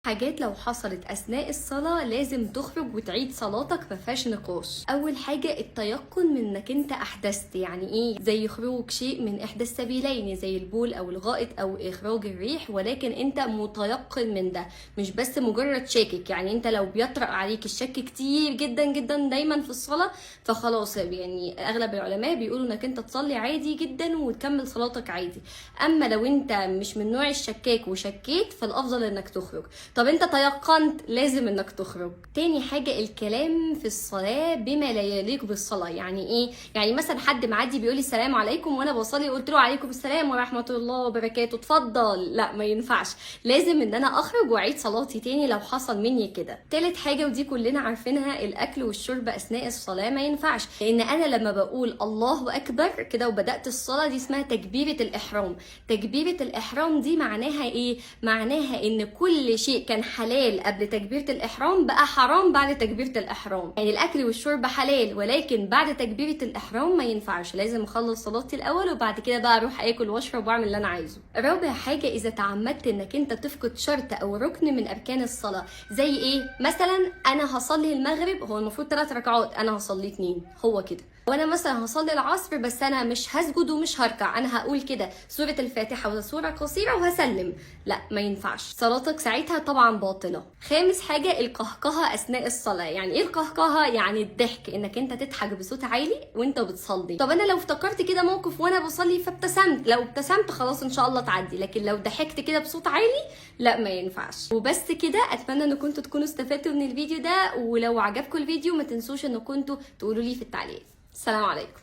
حاجات لو حصلت اثناء الصلاة لازم تخرج وتعيد صلاتك، ما فيهاش نقاش. اول حاجة التيقن من انك انت احدثت. يعني ايه؟ زي خروج شيء من احدى السبيلين زي البول او الغائط او اخراج الريح، ولكن انت متيقن من ده، مش بس مجرد شاكك. يعني انت لو بيطرأ عليك الشك كتير جدا جدا دايما في الصلاة، فخلاص يعني اغلب العلماء بيقولوا انك انت تصلي عادي جدا وتكمل صلاتك عادي. اما لو انت مش من نوع الشكاك وشكيت، فالافضل انك تخرج. طب انت تيقنت، لازم انك تخرج. تاني حاجة الكلام في الصلاة بما لا يليق بالصلاة. يعني ايه؟ يعني مثلا حد معدي بيقول لي السلام عليكم وانا بصلي، قلت له عليكم السلام ورحمة الله وبركاته، اتفضل. لا، ما ينفعش، لازم ان انا اخرج واعيد صلاتي تاني لو حصل مني كده. تالت حاجة ودي كلنا عارفينها، الاكل والشرب اثناء الصلاة ما ينفعش، لان انا لما بقول الله اكبر كده وبدأت الصلاة، دي اسمها تكبيرة الاحرام. تكبيرة الاحرام دي معناها ايه؟ معناها ان كل شيء كان حلال قبل تكبيرة الإحرام بقى حرام بعد تكبيرة الإحرام. يعني الأكل والشرب حلال، ولكن بعد تكبيرة الإحرام ما ينفعش، لازم أخلص صلاتي الأول وبعد كده بقى أروح آكل وأشرب وأعمل اللي أنا عايزه. رابع حاجة إذا تعمدت إنك أنت تفقد شرط أو ركن من أركان الصلاة. زي إيه؟ مثلا أنا هصلي المغرب، هو المفروض 3 ركعات، أنا هصلي 2، هو كده. وانا مثلا هصلي العصر بس انا مش هسجد ومش هركع، انا هقول كده سورة الفاتحة وسورة قصيرة وهسلم. لا، ما ينفعش، صلاتك ساعتها طبعا باطلة. خامس حاجة القهقهة اثناء الصلاة. يعني ايه القهقهة؟ يعني الضحك، انك انت تضحك بصوت عالي وانت بتصلي. طب انا لو افتكرت كده موقف وانا بصلي فابتسمت، لو ابتسمت خلاص ان شاء الله تعدي، لكن لو ضحكت كده بصوت عالي لا، ما ينفعش. وبس كده، اتمنى ان كنتوا تكونوا استفدتوا من الفيديو ده، ولو عجبكم الفيديو ما تنسوش ان كنتوا تقولوا لي في التعليق. السلام عليكم.